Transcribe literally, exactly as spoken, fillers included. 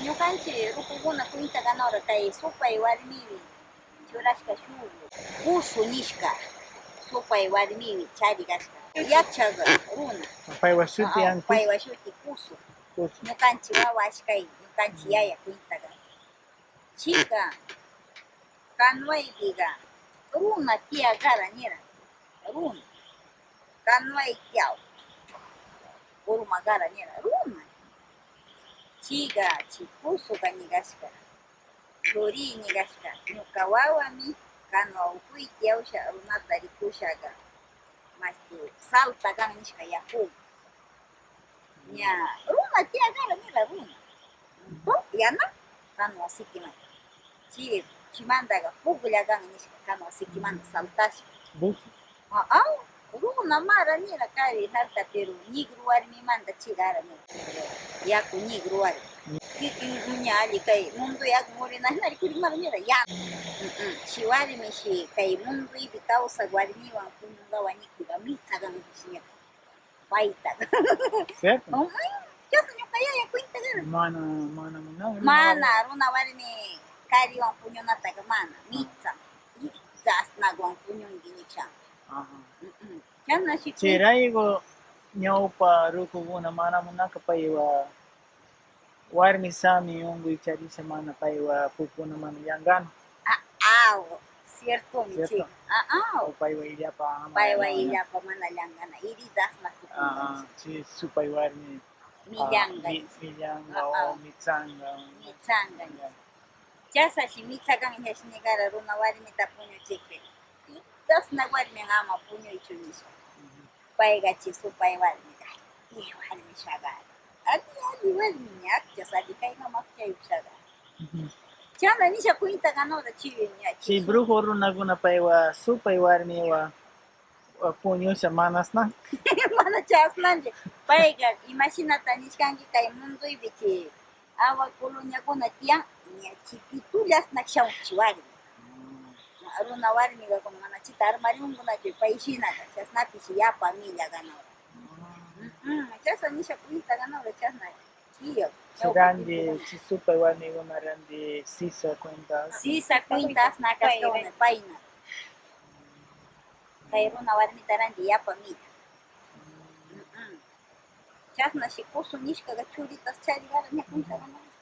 Ñuqanchik rukukuna cuenta ganora kay supay warmiwan churashqa shuk Kusu nishqa supay warmiwan chari kashqa yachaq runa. Paywa shuti. Ah, antes paywa shuti Kusu. Kusu. Ñuqanchik wawa ashkay, ñuqanchik yaya cuenta gan. Chayqa, kanuwaypiqa runa tiyakara nira, runa. Kanuway tiyaw, urma kara nira, runa. Chayqa, chay Kusuqa ñigashqa, churiy ñigashqa, ñuqa wawami kanuwa ukuy tiyawsha runata rikushaqa, mashti salta kan nishqa yaku. Ña, runa tiyakara nira, runa. Entonces, yana, kanuwa sikiman. Chay, chaymantaqa puklla kan nishqa, kanuwa sikimanta saltashqa. Bus. Ah, ah, runa mara nira kari salta, pero negro warmimanta chigara nira. Yaku negro warmi. Kikin ña alli kay mundo yaku murina hina rikurin mara nira, yana. Mm, mm. Chay warmi, chay kay mundoypi kawsaq warmiwan puñunqa wañukuyqa mitsa kan nishqa. Payta. ¿Cierto? Ujú. Chayqa ñuqa yaya cuenta kara. Mana, mana, mana, mana. Mana, runa warmi kariwan puñunataqa mana, mitsa. Dasnawan puñunki nisha. Ajá. Ujú. Chaynashi. Chayrayku ñawpa rukukuna mana munanqa paywa warmi sami unquy charisha mana paywa pukuna mana llangana. Ah, ah, ciertomi. ¿Cierto? Chay. Ah, ah. O paywa illapa ama llangana. Paywa illapa mana llangana. Heridas na pukuna. Ah, chay supay warmi. Millanga. Ah, mi-, millanga o mitsanga. Mitsanga. Chaysashi mitsa kan, chaysi ñigara runa warmita puñuchiqpi. Dasna warmi ama puñuychu nisha. Ujú. Payqa chay supay warmi, alli warmi sara. Alli, alli warmi, ña, chaysa alli kayman makyayuq sara. Ujú. Chayna nisha cuenta ganora chiri, ña, chay chay su- brujo runakuna paywa supay warmiwa, wa, puñusha manasna. Mana chasnanchu. Payqa imashinata nishkanki kay mundoypi chay awa coloñakuna tiyan, ña, chipitullasna shamunchik warmi. Runa warmiqa como mana chita armarimunkunachu pay shinaqa, chasnapish yapa milla ganora. Mm, mm, chasna nisha cuenta ganora, chasna. Iyo. Chirandi, chay supay warmikuna randi sisa cuenta. Sisa cuentas na kaskawna payna. Kay runa warmita randi yapa milla. Mm, mm. Chasnashi Kusu nishkaqa churitas chariqara ña cuenta ganora.